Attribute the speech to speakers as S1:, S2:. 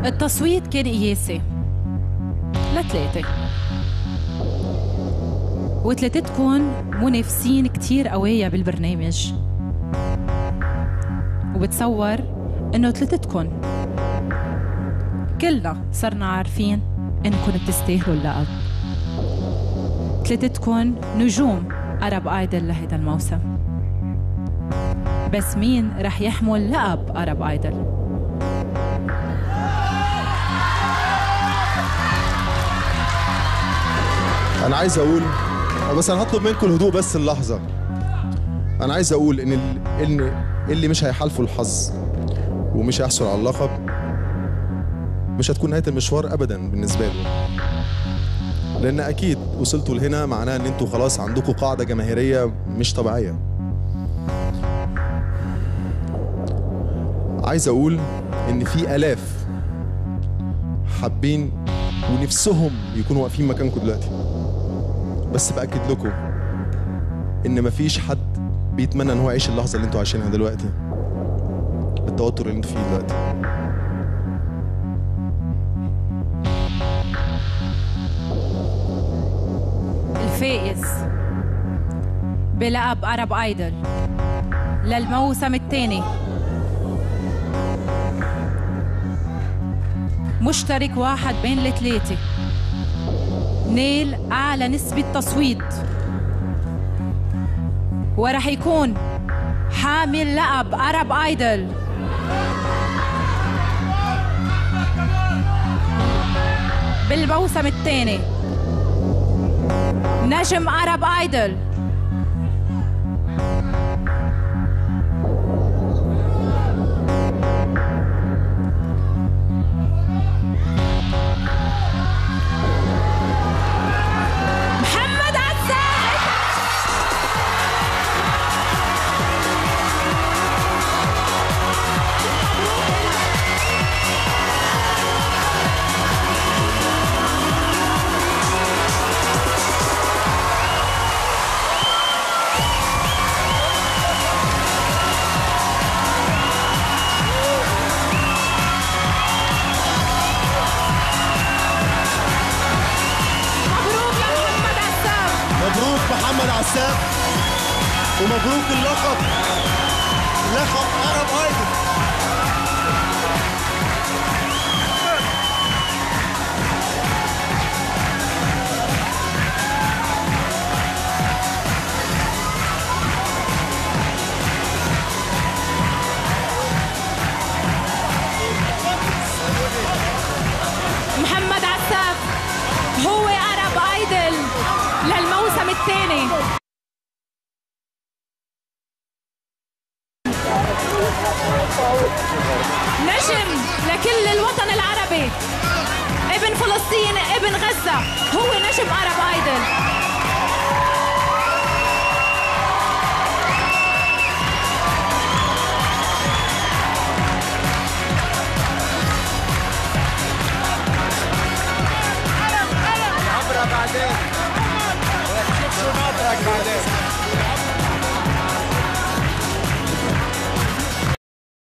S1: التصويت كان قياسي لثلاثة، وثلاثتكم منافسين كتير قوية بالبرنامج، وبتصور انه ثلاثتكم كلنا صرنا عارفين انكم بتستاهلوا اللقب. ثلاثتكم نجوم Arab Idol لهذا الموسم، بس مين رح يحمل لقب Arab Idol؟
S2: أنا عايز أقول، بس أنا هطلب منكم الهدوء بس اللحظة. أنا عايز أقول إن اللي مش هيحالفوا الحظ ومش هيحصل على اللقب مش هتكون نهاية المشوار أبداً بالنسبة له، لأن أكيد وصلتوا لهنا معناه إن أنتوا خلاص عندكم قاعدة جماهيرية مش طبيعية. عايز أقول إن في آلاف حابين ونفسهم يكونوا واقفين مكانكم دلوقتي، بس بأكد لكم إن مفيش حد بيتمنى إن هو يعيش اللحظة اللي أنتوا عايشينها دلوقتي، بالتوتر اللي أنتوا فيه دلوقتي.
S1: الفائز بلقب Arab Idol للموسم الثاني مشترك واحد بين الثلاثة نال أعلى نسبة تصويت، ورح يكون حامل لقب Arab Idol بالموسم الثاني نجم Arab Idol محمد عساف.
S2: محمد عساف، ومبروك اللقب، لقب Arab Idol.
S1: محمد عساف هو Arab Idol للموسم الثاني. نجم لكل الوطن العربي، ابن فلسطين، ابن غزة، هو نجم Arab Idol.